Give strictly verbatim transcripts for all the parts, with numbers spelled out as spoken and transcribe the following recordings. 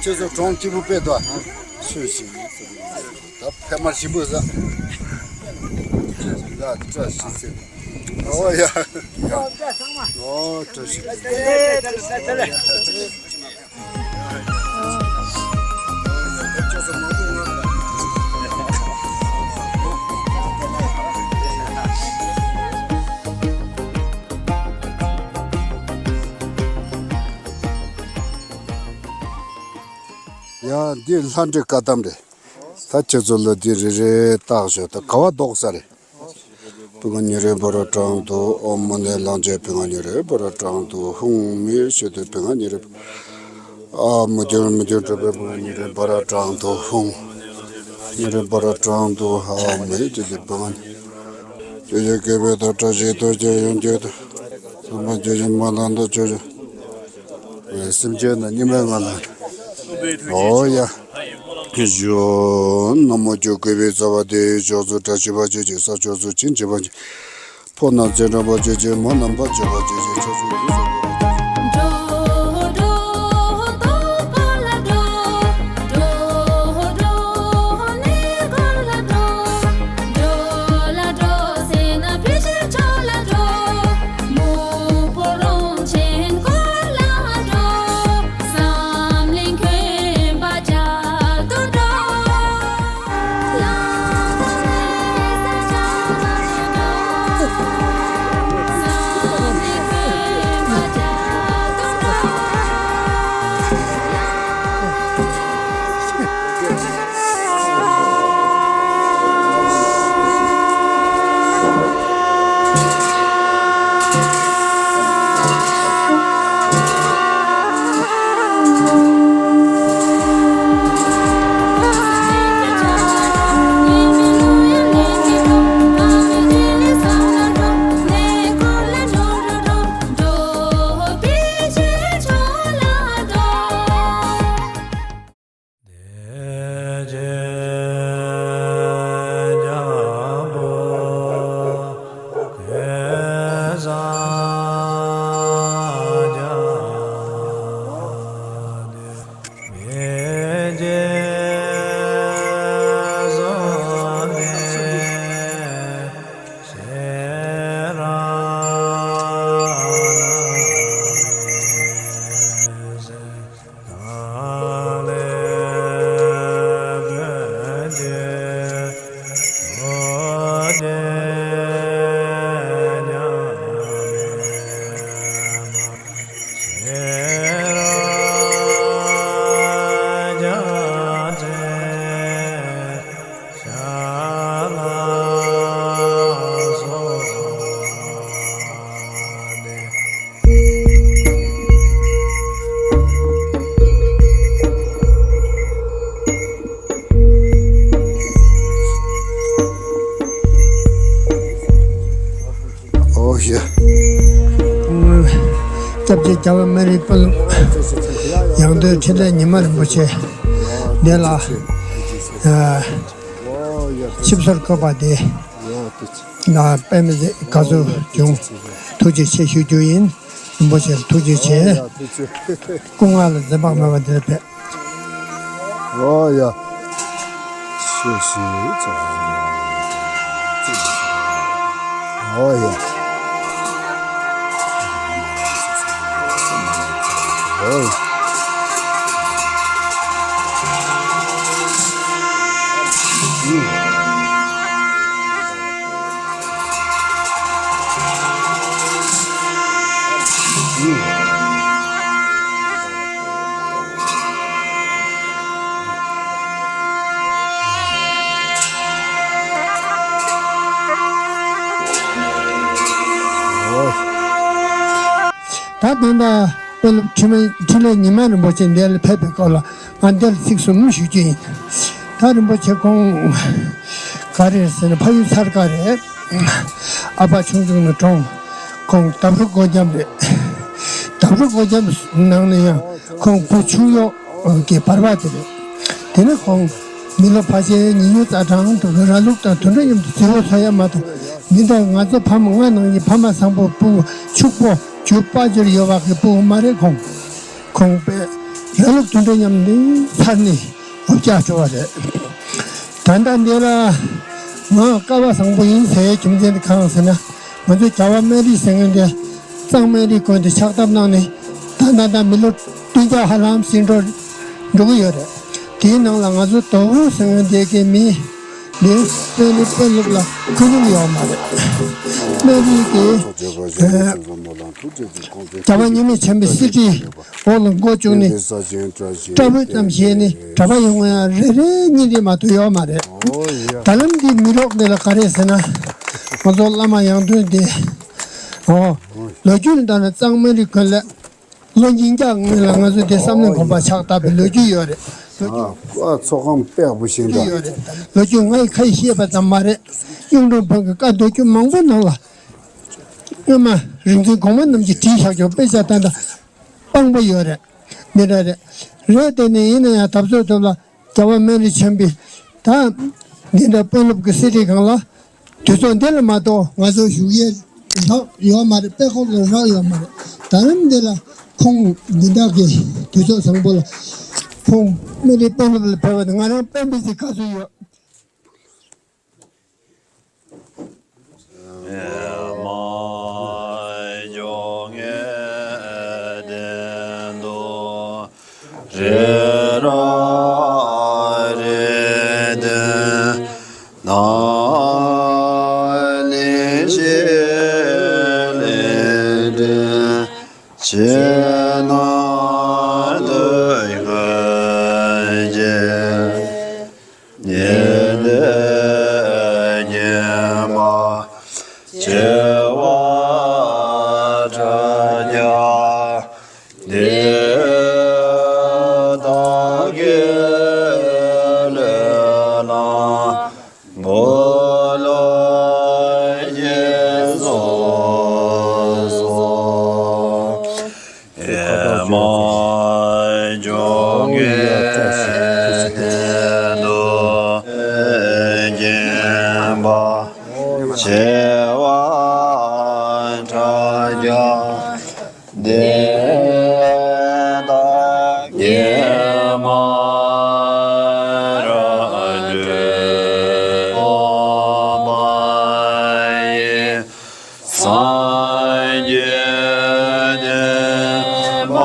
ཁྱེད་ཚོ་གྲོང་སྐྱིད་པོ་དཔེ་འདུག་ཨ། ཆོས་ཞིག་ད་ཕལ་མ་ཞིམ་པོ་ཟ། ཡ་བཀྲ་ཤིས་ཟེར། ཨོ་ཡ། ཡ། ཨོ་བཀྲ་ཤིས། ཡ། འདི་ལྷ་འདྲེ་བཀའ་གདམས་རེད། ད་ཁྱེད་ཚོ་ལ་འདི་རེ་རེ་བཏགས་ཞོག་ད་ག་བ་ལྡོག་ས་རེད། ཕུང་ཉེ་རེ་བོ་ར་དྲང་དུ་ཨོཾ་མུ་ནེ་ལང་ཇེ་ཕུང་ཉེ་རེ་བོ་ར་དྲང་དུ་ཧཱུྃ་མི་ཤེས་དུ་ཕུང་ཉེ་རེ། ཨ་མུ་ཇོ་མུ་ཇོ་གྲུབ་པའི་ཕུང་ཉེ་རེ་བོ་ར་དྲང་དུ་ཧཱུྃ། ཉེ་རེ་བོ་ར་དྲང་དུ་ཧཱུྃ་མི་ཤེས་དུ་ཕུང་ཉེ། ཇོ་ཇོ་སྐད་པའི་དོ་ཏྲ་ཞིག་ཏུ་ཇོ་ཡོན་ཇོ་དུ། ཚང་མ་ཇོ་ཇོ་མ་ལང་དུ་ཇོ་ཇོ། སེམས་ཅན་རྣམས་སྙིགས་མའི་ངང་ལ། ཨོ་ཡ། ཞུ། ན་མོ་ཇོ་བོ་གུས་པའི་རྩ་བ་དེ་ཕྱོགས་སུ་བཀྲ་ཤིས་པ་ཇོ་ཇོ་ས་ཕྱོགས་སུ་བྱིན་གྱིས་བརླབ་ཅིང་། ཕོ་ནང་ཚེ་འགྲོ་བ་ཇོ་ཇོ་མོ་ནང་པ་ཇོ་བ་ཇོ་ཇོ་ཕྱོགས་སུ་འདུ་ས་འགྲོ། འགྲོ་འགྲོ་རྟོགས་པ་ལ་འགྲོ། འགྲོ་འགྲོ་གནས་སྐོར་ལ་འགྲོ། འགྲོ་ལ་འགྲོ་ཟེར་ན་ཕི་ཕྱིར་ཕྱོགས་ལ་འགྲོ། མུ་པོ་རོང་ཆེན་སྐོར་ལ་འགྲོ། བསམ་གླིང་དགོན་པ་མཇལ་དུ་འགྲོ། ལ་ས་མཇལ་དུ་འགྲོ། བསམ་གླིང་དགོན་པ་མཇལ་དུ་འགྲོ། ཨོ་ཡ། སྐྱབས་རྗེ་རྒྱལ་བ་སྨན་རིའི་དཔོན་སློབ་ཡང་སྟོད་འཕྲིན་ལས་ཉི་མ་རིན་པོ་ཆེ་འདི་ལ་ཨ་ཆིབས་བསྒྱུར་བསྐོས་པ་དེ་ལ་དཔེ་མི་སྲིད་དགའ་ཚོར་བྱུང་། ཐུགས་རྗེ་ཆེ་ཞུ་རྒྱུ་ཡིན། རིན་པོ་ཆེར་ཐུགས་རྗེ་ཆེ། སྐུ་ངལ་ལ་འཛེམ་བག་མེད་པ་འདིར་ཕེབས། ཨོ་ཡ། ཤེས་ཤེས་ཚ། ཨོ་ཡ། ཨོ་ཡ། ད་དེ་འདྲ་དཔོན་སློབ་འཕྲིན་ལས་ཉི་མ་རིན་པོ་ཆེ་འདི་ལ་ཕེབས་པའི་སྐོར་ལ་ང་འདིར་ཚིག་གསུམ་ཞུ་རྒྱུ་ཡིན། ད་རིན་པོ་ཆེ་ཁོང་ག་རེ་རེད་ཟེར་ན་ཕ་ཡུལ་སར་དཀར་རེད། ཨ་ཕ་ཆུང་ཆུང་ནས་གྲོངས། ཁོང་འདབས་རུ་སྒོ་འགྱམ་རེད། འདབས་རུ་སྒོ་འགྱམ་ནང་ནས་ཡང་ཁོང་བུ་ཆུང་ཡོག་གི་བར་པ་དེ་རེད། དེ་ནས་ཁོང་མི་ལོ་ཕལ་ཆེར་ཉི་ཤུ་རྩ་གྲངས་དུ་ར་ལུག་དང་དུད་འགྲོ་མཉམ་དུ་རྫི་བོ་འཚོ་ཡ་མ་གཏོགས་མི་འདྲ། ང་ཚོ་ཕ་མ་ང་ནང་བཞིན་ཕ་མ་བཟང་པོ་སྤུ་གུ་ཕྱུག་པོ་རྒྱུ་དཔལ་འབྱོར་ཡོད་པ་གི་སྤུ་གུ་མ་རེད་ཁོང་། ཁོང་པས་ ལ་ལུག་དུད་འགྲོ་མཉམ་དུ་ཚར་ནས་འོབ་ཅག་བྲོ་བ་རེད། ད་ལྟ་འདི་ལ་ང་ཀ་བ་བཟང་པོ་ཡིན་ཟེར་རྒྱུ་མཚན་དེ་གང་ཟེར་ན། ང་ཚོ་རྒྱལ་བ་སྨན་རི་ཟེར་མཁན་དེ་གཙང་སྨན་རི་དགོན་དེ་ཕྱག་བཏབ་གནང་ནས་ད་ལྟ་ད་མི་ལོ་བདུན་བརྒྱ་ཧ་ལམ་ཟིན་འགྲོ་འགྲོ་གི་ཡོད་རེད། དེའི་ནང་ལ་ང་ཚོ་དོ་བོ་ཟེར་མཁན་དེ་གའི་མི་འདི་སྨན་རི་དཔོན་སློབ་ལ་ཁུར་མྱོང་ཡོད་མ་རེད། སྨན་རི་གི་རྒྱལ་བ་མཉམ་མེད་ཆེན་པོའི་གསེར་ཁྲིའི་འོག་ལ་མགོ་བཅུག་ནས་སྐྲ་ཕོད་ཙམ་བཞེས་ནས་གྲྭ་པ་ཡོང་ཡ་རེ་རེ་གཉིས་རེ་མ་གཏོགས་ཡོད་མ་རེད། ད་ལམ་འདི་མི་རོགས་འདི་ལ་ག་རེ་ཟེར་ན། ང་ཚོ་བླ་མ་ཡང་སྟོན་འདི་ཨོ་ལོ་རྒྱུས་ལ་ལྟ་ན་གཙང་སྨན་རི་དགོན་ལ་ལོ་ཉིས་བརྒྱ་སྔོན་ལ་ང་ཚོ་འདི་བསམ་གནས་དགོན་པ་ཕྱག་བཏབ་པའི་ལོ་རྒྱུས་ཡོད་རེད། ལོ་རྒྱུས་ཨ་ཚོགས་ཁང་དཔེ་ཡག་པོ་ཞིག་འདུག་ཡོད་རེད། ལོ་རྒྱུས་ང་ཡི་ཁ་ཡི་བཤད་པ་ཙམ་མ་རེད། གཡུང་དྲུང་བོན་གྱི་བཀའ་མདོ་རྒྱུད་མང་པོ་ནང་ལ་སྔོན་མ་རིག་འཛིན་གོང་མ་རྣམས་ཀྱིས་བྲིས་བཞག་ཆོག་དཔེ་ཆ་ད་ལྟ་དཔང་པོ་ཡོད་རེད། འདི་འདྲ་རེད། རེད་དེ་ནས་ཡིན་ན་ཡང་ད་གཟོད་ཐོབ་ལ་རྒྱལ་བ་སྨན་རི་ཆེན་པོའི་ད་འདི་འདྲ་དཔོན་སློབ་ཀྱི་གསེར་ཁྲི་སྒང་ལ་དུས་ཚོད་འདི་ལ་མ་གཏོགས་ང་ཚོ་བཞུགས་ཡས་རག་ཡོད་མ་རེད། དཔེ་ཁོག་ལ་རག་ཡོད་མ་རེད། ད་རིང་འདི་ལ་ཁོང་འདི་འདྲ་གི་དུས་ཚོད་བཟང་པོ་ལ་ཁོང་སྨན་རི་དཔོན་སློབ་ལ་ཕེབས་པ་དང་ང་རང་སྤེན་པའི་ཚིག་ག་ཚོད་ཡོད། ཉི་ཟླ་ཉི་མ་བྱེ་བ་ཕྲག་བརྒྱ། འདི་དག་གི་ལུས་ལ་འབུལ་ལོ་ཞེས་གསོལ་ལོ། ཨེ་མ་འབྱུང་གནས་སྟེང་དུ་བརྒྱན་པ་བྱེ་བ་ཕྲག་བརྒྱ། འདི་དག་ཀྱེ་མ་ར་འགྲོ་བ་ཡི། སངས་རྒྱས་བསྟན་པ་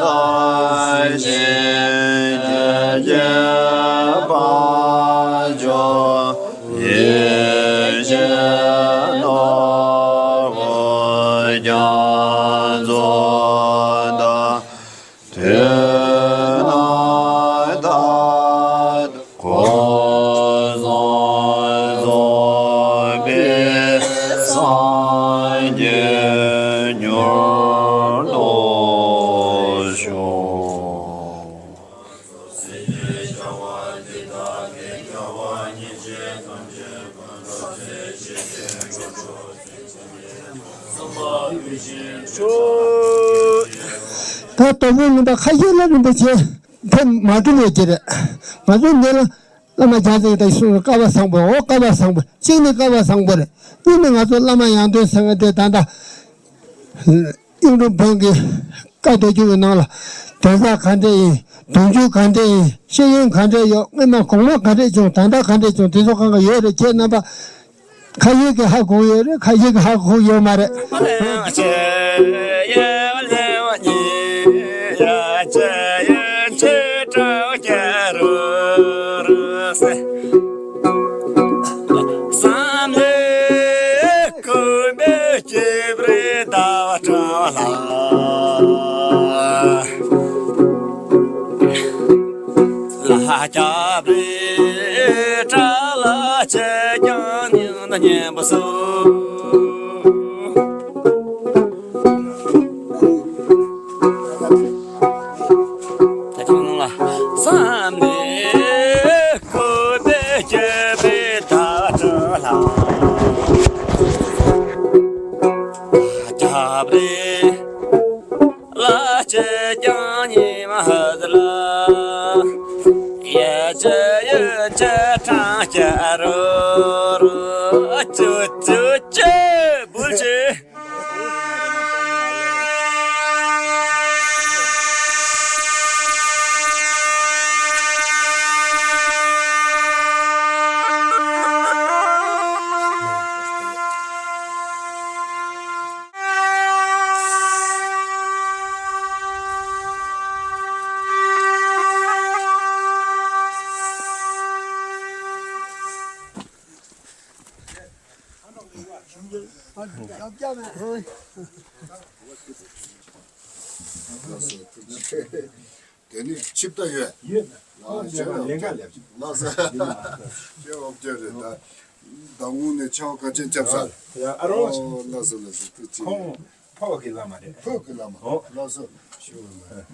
དར་ཞིང་རྒྱས་པར་ཤོག། ཡེ་ཤེས་ནོར་བུ་རྒྱ་མཚོ་དང་། དུས་ནམ་ད་དུ་གོ་སོང་ཚོགས་པའི་སངས་རྒྱས་མྱུར་དུ་ཤོག། ད་དོ་དགོང་ལུང་པ་ཁ་ཤས་ལ་རིན་པོ་ཆེ་ཕེབས་མ་ཐུབ་ཡོད་ཀྱི་རེད། ང་ཚོ་འདི་ལ་བླ་མ་རྒྱ་ཚ་ཡི་དང་གསུང་ཀ་བ་བཟང་པོ། འོ་ཀ་བ་བཟང་པོ། གཅིག་ནི་ཀ་བ་བཟང་པོ་རེད། གཉིས་ནི་ང་ཚོ་བླ་མ་ཡང་སྟོན་ཟེར་མཁན་དེ་ད་ལྟ་གཡུང་དྲུང་བོན་གྱི་བཀའ་མདོ་རྒྱུད་ཀྱི་ནང་ལ་གདན་ས་ག་འདྲ་ཡིན། གདུང་རྒྱུད་ག་འདྲ་ཡིན། ཤེས་ཡོན་ག་འདྲ་ཡོད། སྔོན་མ་གོང་མ་ག་འདྲ་བྱུང་། ད་ལྟ་ག་འདྲ་བྱུང་། དེ་ཚོ་གང་ག་ཡོད་རེད། ཁྱེད་རྣམ་པ་ཁ་ཤས་ཀྱིས་ཧ་གོ་ཡོད་རེད། ཁ་ཤས་ཀྱིས་ཧ་གོ་ཡོད་མ་རེད། ལ་སྐྱབས་རེ་བཀྲ་ལ་ཆེ་ཀྱང་སྙིང་ན་སྙན་པོ་སུ། བསམ་ནས་ཁོ་བའི་སྐྱེ་བའི་ད་ལྟ་ལ་སྐྱབས་རེ། ལ་ཆེ་ཀྱང་ཉི་མ་ཧ་ཟ་ལ། ཡ་ཆེ་ཡ་ཆེ་ཁྲང་ཁྱེར་རོ་རོ། ཨ་ཅོ་ཅོ་ཅེ་བུ་ཆེ། དེ་ནི་ཆིབས་རྟ་ཡོད། ཡོད། ཨ་ཁོང་ཚོས་ལས་ཀ་ལས། ལགས་སོ། ཁྱེད་ཨོ་བརྒྱ་རེད་ད། ཟླ་ངོ་ནས་ཆེ་བ་ག་ཅན་ཆབ་ས། ཡ་ཨ་རོ། ཨོ་ལགས་སོ་ལགས་སོ་ཐུགས་རྗེ་ཆེ། ཁོང་ཕོ་བ་གི་བླ་མ་རེད། ཕོ་གི་བླ་མ། ཨོ་ལགས་སོ། ཞུ་བ་མ་རེད།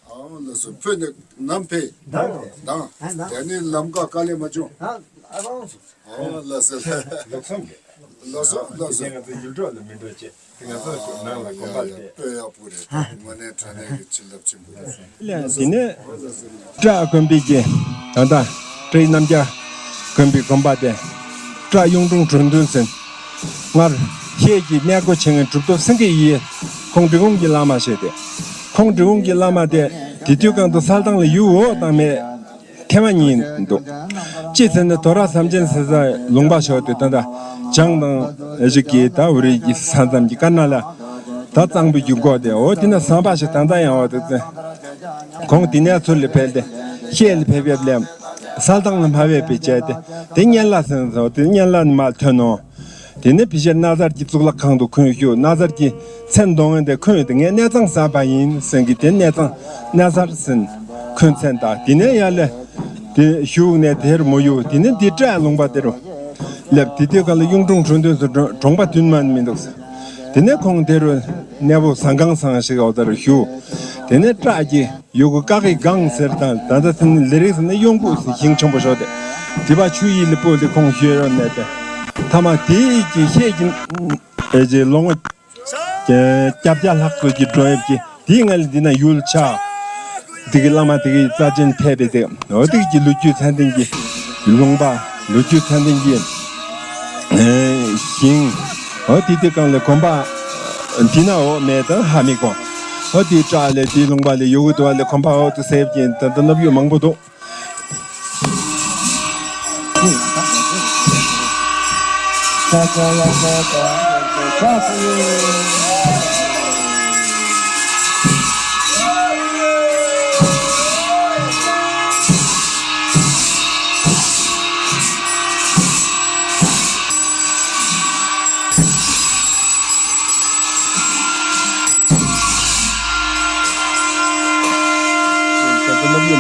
ཨོ་ལགས་སོ། ཕོ་ནས་ནམ་ཕེ། དང་། དང་། དེ་ནི་ལམ་ཀ་དཀའ་ལས་མ་བྱུང་། ཨ་ཨ་རོ། ཨོ་ལགས་སོ། ལགས་སོ་ལགས་སོ། དེ་ང་ཚོ་ཡིད་འཕྲོག་ལ་མི་འགྲོ་ཅེས་དེ་ང་ཚོ་ནང་ལ་དགོན་པ་ལ་བསྡད། སྤོས་ཡག་པོ་རེད། དངོས་གནས་དྲང་གནས་ཀྱི་བྱིན་རླབས་ཆེན་པོ་རེད། ལགས་འདི་ནས་བཀྲ་དགོན་པའི་གི་ད་ལྟ་བཀྲ་ཤིས་རྣམ་རྒྱལ་དགོན་པའི་དགོན་པ་དེ་བཀྲ་གཡུང་དྲུང་གྲུབ་བདུན་ཟེར། སྔར་ཤེལ་གྱི་གནས་སྒོ་ཕྱེ་མཁན་གྲུབ་ཐོབ་སེང་གེ་ཡིས་ཁོང་འབྲི་གུང་གི་བླ་མ་བྱས་ཏེ། ཁོང་འབྲི་གུང་གི་བླ་མ་དེ་དེ་དུས་གང་དུ་གསལ་ཐང་ལ་ཡུལ་འོག་དང་མེད། ཐེངས་མ་གཉིས་འདུག་ཅི་ཟེར་ན་དོ་ར་སམ་ཅན་ཟེར་ས་ལུང་པ་ཞོག་དེ་ད་ལྟ་བྱང་དང་ཨེ་ཤི་ཀའི་ད་འུ་རི་གི་ས་མཚམས་ཀྱི་དཀར་ནག་ལ་ད་གཙང་པོ་རྒྱུག་གོ་དེ་འོ་དེ་ན་ཟམ་པ་ཞིག་ད་ལྟ་ཡང་འོ་དེ་ཚེ་ཁོང་དེ་ནས་ཚུར་ལ་ཕེབས་ཏེ་ཤེལ་ལ་ཕེབས་ཡབ་ལས་གསལ་ཐང་ལ་མ་བས་པའི་བྱས་ཏེ་དེ་གཉན་ལ་ཟེར་ན་ཟེར་འོ་དེ་གཉན་ལ་ནི་མ་ཐོན་ནོ། དེ་ནས་ཕལ་ཆེར་སྣ་གསར་གྱི་གཙུག་ལག་ཁང་དུ་འཁོད་བཞུགས། སྣ་གསར་གྱི་མཚན་འདོན་མཁན་དེ་འཁོད་དེ་ངས་གནས་ཚང་གསར་པ་ཡིན་ཟེར་གི་དེ་གནས་ཚང་སྣ་གསར་ཟེར་འཁོད་མཚན་དང་དེ་ནས་ཡར་ལ་དེ་བཞུགས་ནས་དེར་མོ་ཡུག་དེ་ནས་འདི་བཀྲ་ལུང་པ་དེ་རུ་སླེབས། དེ་དུས་ག་ལ་གཡུང་དྲུང་གྲུབ་བདུན་ཚོ་གྲོང་པ་བདུན་མ་མི་འདུག་ཟེར། དེ་ནས་ཁོང་དེ་རུ་གནས་བབ་ཟ་ཁང་ཚང་ཞིག་འོ་དེ་རུ་བཞུགས། དེ་ནས་བཀྲ་གི་ཡུ་གུ་ཀ་གི་སྒང་ཟེར་དང་ད་ལྟ་དེ་ནི་ལི་རིགས་ཟེར་ན་གཡོང་ཁུག་ཟེར་ཞིང་ཆེན་པོ་ཞོག་སྟེ། དེ་བ་ཆུ་ཡི་ལི་པོ་དེ་ཁོང་ཞོལ་རོ་ནས་ཏེ། ཐ་མ་དེ་ཡི་གི་ཤེད་ཀྱི་ཨེ་ཅེ་ལོ་ངོ་བརྒྱ་བརྒྱ་ལྷག་ཙམ་གྱི་འགྲོ་ཡབ་ཀྱི་དེའི་ང་ལ་འདི་ན་ཡུལ་ཆགས། དེ་གི་བླ་མ་དེ་གི་རྩ་ཅན་ཕེབས་པའི་དེ་འོ་དེ་གི་ལོ་རྒྱུས་ཚད་ལྡན་གྱི་ལུང་པ་ལོ་རྒྱུས་ཚད་ལྡན་གྱི་ཨེ་ཞིང་། འོ་དེ་དེ་གང་ལས་གོམ་པ། འདི་ན་འོ་མེད་དང་ཧ་མི་གོ། འོ་དེའི་བྲག་ལས་དེའི་ལུང་པ་ལས་ཡོ་གུ་དུ་བ་ལས་གོམ་པ་འོ་དུ་སེབ་ཀྱིན་ད་ལྟ་ནབ་ཡོ་མང་པོ་འདུག་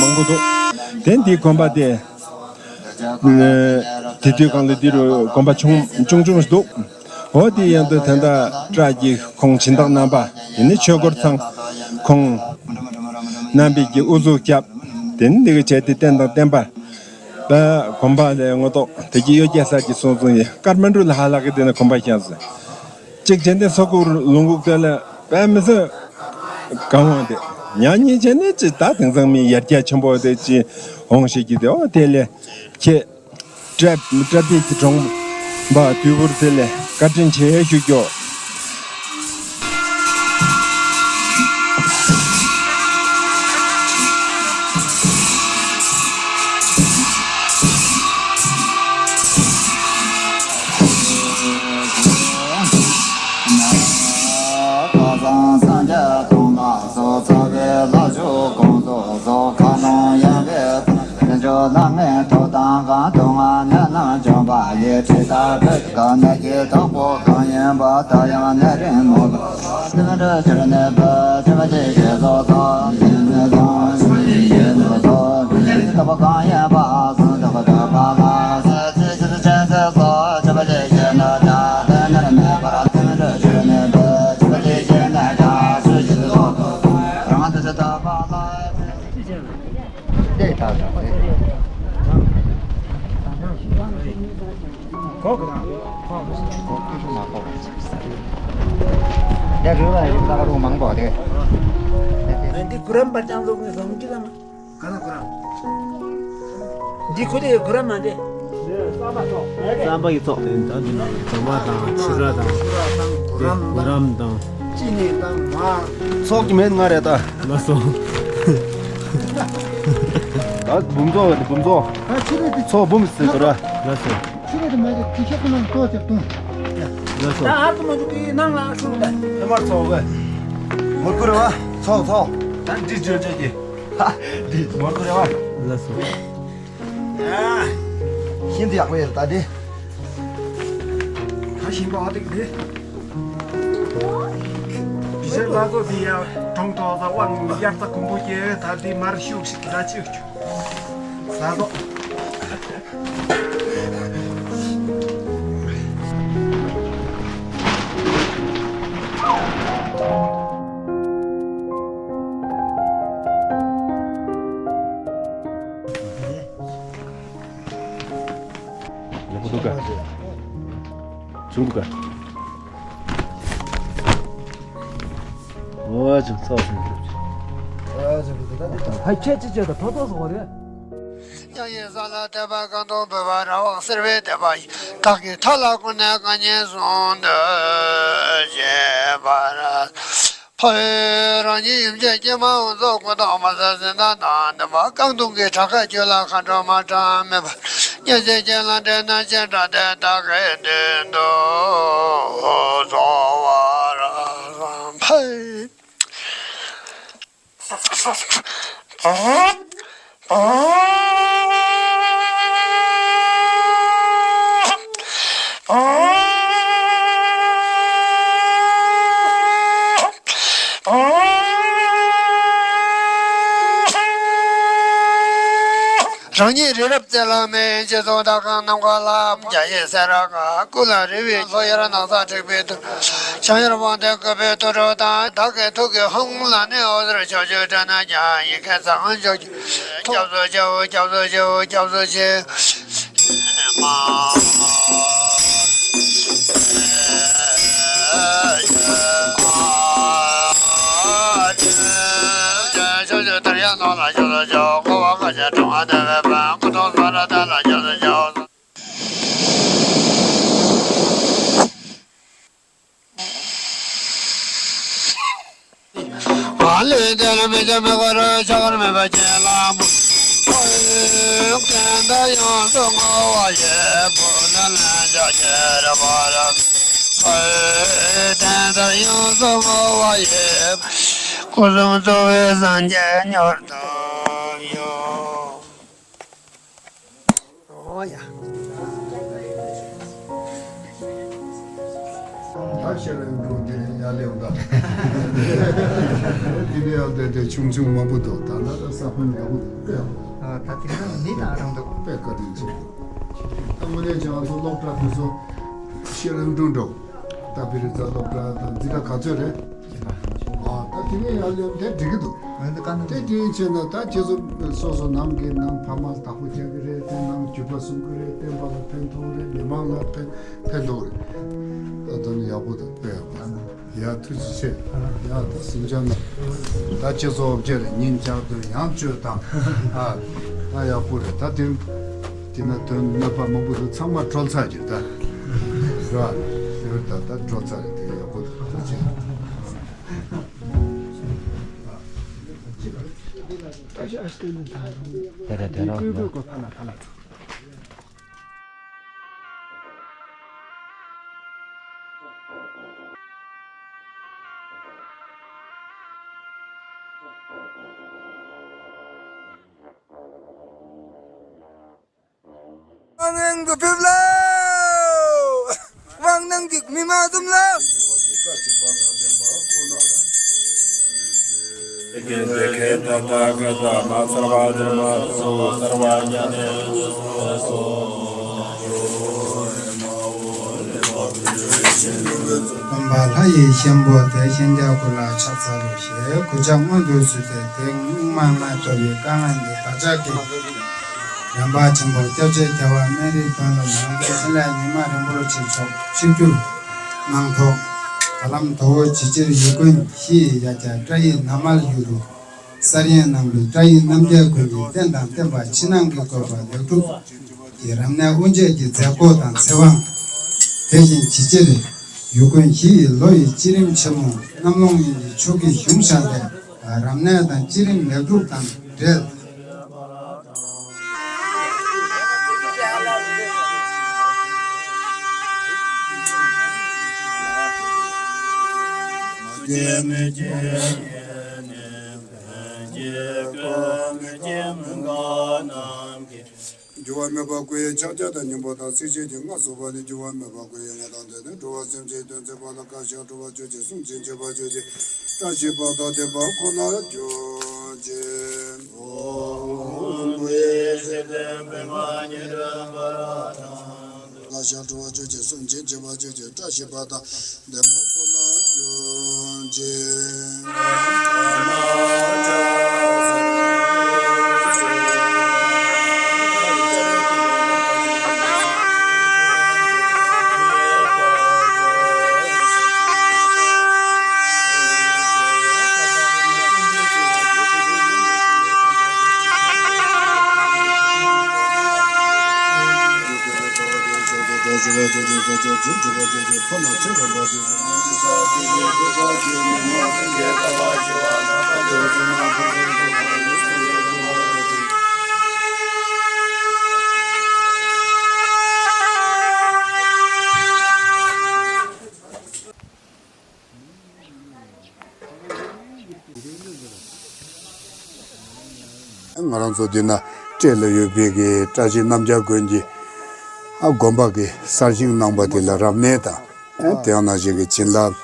མང་པོ་འདུག་དེ་འདི་དགོན་པ་དེ། དེ་དུས་གང་ལ་འདི་རུ་དགོན་པ་ཆུང་ཆུང་ཆུང་ཞིག་འདུག་འོ་དེ་ཡང་དུ་ད་ལྟ་བཀྲ་གི་ཁོང་སྦྱིན་བདག་རྣམ་པ་དེ་ནི་ཆོས་སྐོར་ཚང་ཁོང་རྣམ་པའི་གི་དབུ་གཟུགས་བརྒྱབ། དེ་ནི་འདི་གི་བྱས་ཏེ་བསྟན་དང་བསྟན་པ། པ་གོམ་པ་ལས་ངོ་ཐོག་དེ་གི་གཡོ་སྐྱེ་ས་ཀྱི་སོང་སོང་ཡིན་ཀར་མ་འགྲུལ་ལ་ཧ་ལག་གི་དེ་ནི་གོམ་པ་བཤམས་སོང་། གཅིག་བྱས་ཏེ་སོ་ཁུར་ལུང་ཁུག་དེ་ལ་པའི་མི་སོན་གང་འོང་དེ་ཉག་ཉིག་བྱས་ནས་ཅི་ད་དེང་སང་མི་ཡར་རྒྱས་ཆེན་པོ་དེ་ཅི་འོང་ཤེས་ཀྱི་དེ་འོ་དེ་ལས་ཁྱེད་བཀྲ་བཀྲ་བདེ་གི་གྲོང་པ་དུས་འཁོར་དེ་ལས་བཀའ་དྲིན་ཆེ་ཞུ་སྐྱོ། འདི་གུ་རམ་པར་ཅང་ལོག་ནས་བཟོ་མི་ཅི་ལ་མ། ག་ན་གུ་རམ། འདི་ཁོ་དེ་གུ་རམ་མ་འདི། རྩམ་པ་ཡི་ཚོགས། ད་འདི་ནང་ལ་རྫོང་བ་དང་ཕྱུ་ར་དང་། གུ་རམ་དང་། ཅི་ནས་དང་མ། ཚོགས་ཀྱི་མེད་ང་རེད་ད། ལ་སོ། ད་འབུམ་ཚོགས་འབུམ་ཚོགས། ད་ཕྱུ་ར་དེ། ཚོགས་འབུམ་ཟེར་དོ་ར། ལ་སོ། ཆུ་རེད་དུ་མེད་དུ་དེ་ཤེས་ཀུན་ལ་ལྟོ་ཅིག་བཏུང་། ལ་སོ། ད་ཨར་དུ་མ་འཇུག་གི་ནང་ལ་ཨར་སུ་རུ་ད། ཨེ་མར་ཚོགས་གོ། མུར་ཀུ་རེ་བ། ཚོགས་ཚོགས། ད་འདི་བརྗོད་བྱེད་ཀྱི། ཧ། འདི་མུར་ཀུ་རེ་བ། ལ་སོ། ཡ། ཤིན་ཏུ་ཡག་པོ་ཡོད་ད་འདི། ད་ཤིན་པ་ཨ་ཏིག་འདི། ལ་ཚོ་འདི་ཡར་གྲོང་ཐོག་ས་དབང་དབྱར་རྩྭ་དགུན་འབུ་སྐྱེ་ད་འདི་མར་ཤུགས་ཤིག་ཟ་ཆེ་བཅུ། ཟ་ཚོ། ཡག་པོ་འདུག་ག་ཆུང་གུ་ག་ཨོ་ཅང་ཚོགས་ཟིན་གྱི། ཧ་ཁྱད་ཅི་བྱས་ད་ཐོ་ཐོ་སོང་བ་རེད། ཡ་ཡི་ས་ལ་དད་པ་གང་དུ་འབུལ་བ་ར་བ་གསེར་བའི་དད་པ་ཡིས། བདག་གི་མཐའ་ལ་ཀུན་ནས་གང་ཉིད་གསུང་དུ་བྱེད་པར། ཕ་ཡུལ་རང་ཉིད་ཡུམ་ཆེན་ཀྱེ་མ་འོང་ཚོགས་ཀུན་ཐོག་མ་ས་ཟིན་ན་དང་ལྡན་པ་རྐང་དུང་གི་བྲག་ཁ་རྒྱུད་ལ་མཁའ་འགྲོ་མ་གྲངས་མེད་པ། སྙན་ཚིག་ཅན་ལ་འདྲེན་ན་སྤྱན་དྲངས་ཏེ་བདག་གི་མདུན་དུ་གསོལ་བ་ར་བ་ཕ་ཡུལ། རང་ཉིད་རི་རབ་རྩེ་ལ་མེ་ཡིན་ཅེས་སོགས་དག་ཁང་ནམ་མཁའ་ལ་རྒྱ་ཡི་སེ་ར་ཁ་ཀུ་ལ་རི་བོའི་ལྷོ་ཡར་ནགས་ཚལ་འཁྲིགས་པའི་དུར། བྱང་ཡུལ་དབང་ལྡན་བཀོད་པའི་དུར་ཁྲོད་དང་། བདག་གི་ཐུགས་ཀྱི་ཧཱུྃ་ལ་ནི་འོད་ཟེར་ཕྱོགས་བཅུར་འཕྲོས་ན་ཀྱང་། ཡི་གེ་ཚངས་སྤྱོད་ཀྱི་སྐྱབས་སུ་མཆིའོ། སྐྱབས་སུ་མཆིའོ། སྐྱབས་སུ་མཆི། ཕྱོགས་བཅུ་དར་ཡང་ནོར་ལ་ཕྱོགས་སུ་མཆིའོ། འཁོར་བ་ཁ་ཆེ་གྲོང་ཁ་བདེ་བའི་དཔལ། སྐུ་གདུང་ས་ར་བདག་ལ་ཕྱོགས་སུ་མཆིའོ། ཨ་ལས་དེ་ལ་མི་བྱ་མི་དགོས་རུ་ཆགས་པར་མེད་པ་ཅན་ལ་མོ། ཨོ་ཡེ་ཀན་ད་ཡོངས་སུ་བསྔོ་བ་ཡི། བུ་ལ་ལན་ཆགས་ཁྱེར་བར། ཨོ་ཡེ་ཀན་ད་ཡོངས་སུ་བསྔོ་བ་ཡི། སྐུ་གསུམ་གཙོ་བོའི་སངས་རྒྱས་མྱུར་དུ་ཡོང་། ཨོ་ཡ། ད་ཤེས་རབ་འབྲུག་དེ་ཡར་སླེབས་འདུག་དེ་ནས་ཡང་དེ་དེ་ཆུང་ཆུང་མང་པོ་འདུག་ད་ལྟ་ད་ས་ཕོན་ཡག་པོ་འདུག་ཨ་ད་དེང་སང་མི་དང་རང་འདུག་དཔེ་བཀའ་དྲིན་ཆེ། ད་དངོས་གནས་ཀྱང་ང་ཚོ་སློབ་གྲྭ་དེ་ཚོ་ཤེས་རབ་འབྲུག་འགྲོ། ད་བི་རི་ཛ་སློབ་གྲྭ་དང་འཛིན་གྲྭ་ག་ཚོད་རེད། ཨ་ད་དེ་ནས་ཡར་སླེབས་དེ་འགྲིག་གི་འདུག་འོན་ཏེ་བཀའ་གནང་དེ་དུས་ཡིན་ཕྱིན་ན་ད་ཁྱེད་ཚོ་སོ་སོ་ནང་གི་ནང་ཕ་མ་བདག་པོ་རྒྱག་གི་རེད། དེ་ནང་རྒྱུད་པ་སྲུང་གི་རེད། བསྟན་པ་ལ་ཕན་ཐོགས་རེད། མི་མང་ལ་ཕན་ཕན་ཐོགས་རེད། ད་དོན་ཡག་པོ་དང་དཔེ་ཡག་པོ་ཡ་ཐུགས་རྗེ་ཆེ། ཡ་ད་སེམས་ཅན་ན་ད་ཁྱེད་ཚོ་བཅས་རེད། ཉིན་བཅར་དུ་ཡང་བཅོས་དང་ཨ་ད་ཡག་པོ་རེད། ད་དེ་དེ་ན་དོན་གནོད་པ་མང་པོ་དུ་ཚང་མ་གྲོལ་ཚར་གྱི་རེད། ད་ར་ཡོད་ད་ད་གྲོལ་ཚར་རེད། དེ་ཡག་པོ་དུ་ཐུགས་རྗེ་ཆེ། དེ་རེད་དེ་རེད། དབང་གི་ཕེབས་ལ། དབང་གནང་གི་མི་མ་འཛོམས་ལ། སྟོན་པ་ལྷ་ཡི་ཤམ་བུ་དེ། ཤཱཀྱ་གུ་ལ་ཕྱག་འཚལ་ལོ་ཞེས་གུས་ཕྱག་སྔོན་དུ་ཞུས་ཏེ། དེ་སྔོན་མ་སྔར་ཐོབ་པའི་དཀའ་ངལ་འདི་བདག་ཅག་གི་རིམ་པ་ཆེན་པོ་སྐྱབས་རྗེ་རྒྱལ་བ་སྨན་རིའི་དཔོན་སློབ་ནང་པའི་ཕྲིན་ལས་ཉི་མ་རིན་པོ་ཆེ་མཆོག་ཆིབས་བསྒྱུར་གནང་ཐོག་ད་ལམ་དོ་བོ་བྱི་ཅེར་ཡུལ་དགོན་ཞི་ཡི་ཡ་གྱལ་བཀྲ་ཡི་ན་མལ་ཡུལ་དུ་གསར་གཡེང་གནང་བའི་བཀྲ་ཡི་རྣམ་རྒྱལ་དགོན་གྱི་རྟེན་དང་བརྟེན་པ་ཕྱི་ནང་གི་བཀོད་པ་ལེགས་གྲུབ་ཀྱི་རབ་གནས་དབུ་འབྱེད་ཀྱི་མཛད་སྒོ་དང་ཚེ་དབང་། དེ་བཞིན་བྱི་ཅེར་ཡུལ་དགོན་ཞི་ཡི་ལོ་ཡི་སྤྱི་རིམ་ཆེན་མོ་གནམ་ལོ་ཉིན་གྱི་ཕྱོགས་ཀྱི་གཞུང་བཞག་པའི་རབ་གནས་དང་སྤྱི་རིམ་ལེགས་གྲུབ་དང་འབྲེལ། འགྱུར་བ་མེད་པ་སྐུ་ཡི་ཕྱག་རྒྱ་དང་སྙིང་པོ་དང་ཚིགས་བཅད་ཀྱི་ལྔ་སོགས་པ་ནི་འགྱུར་བ་མེད་པ་སྐུ་ཡི་ལྔ་དང་ལྡན་ནས་འགྲོ་བ་སེམས་ཅན་དོན་མཛད་པ་ལ་བཀའ་ཤག་སྒྲུབ་པ་གཅོད་བྱེད་སྲུང་བྱེད་འབྱེད་པ་གཅོད་བྱེད་བཀྲ་ཤིས་པ་དང་ལྡན་པ་ཁོ་ནར་གྱུར་ཅིག། ཨོཾ། བཀའ་ཤག་སྒྲུབ་པ་གཅོད་བྱེད་སྲུང་བྱེད་འབྱེད་པ་གཅོད་བྱེད་བཀྲ་ཤིས་པ་དང་། བདེན་པ་ཁོ་ན་སྐྱོན་ཅན། ང་རང་ཚོ་འདི་ན་འབྲས་ལ་ཡོད་པའི་གི་བཀྲ་ཤིས་རྣམ་རྒྱལ་དགོན་གྱི་ཨ་དགོན་པ་གི་གསར་བཞེངས་གནང་པ་དེ་ལ་རབ་གནས་དང་ཨ་དེ་ཡང་ནང་བཞིན་གྱི་བྱིན་རླབས།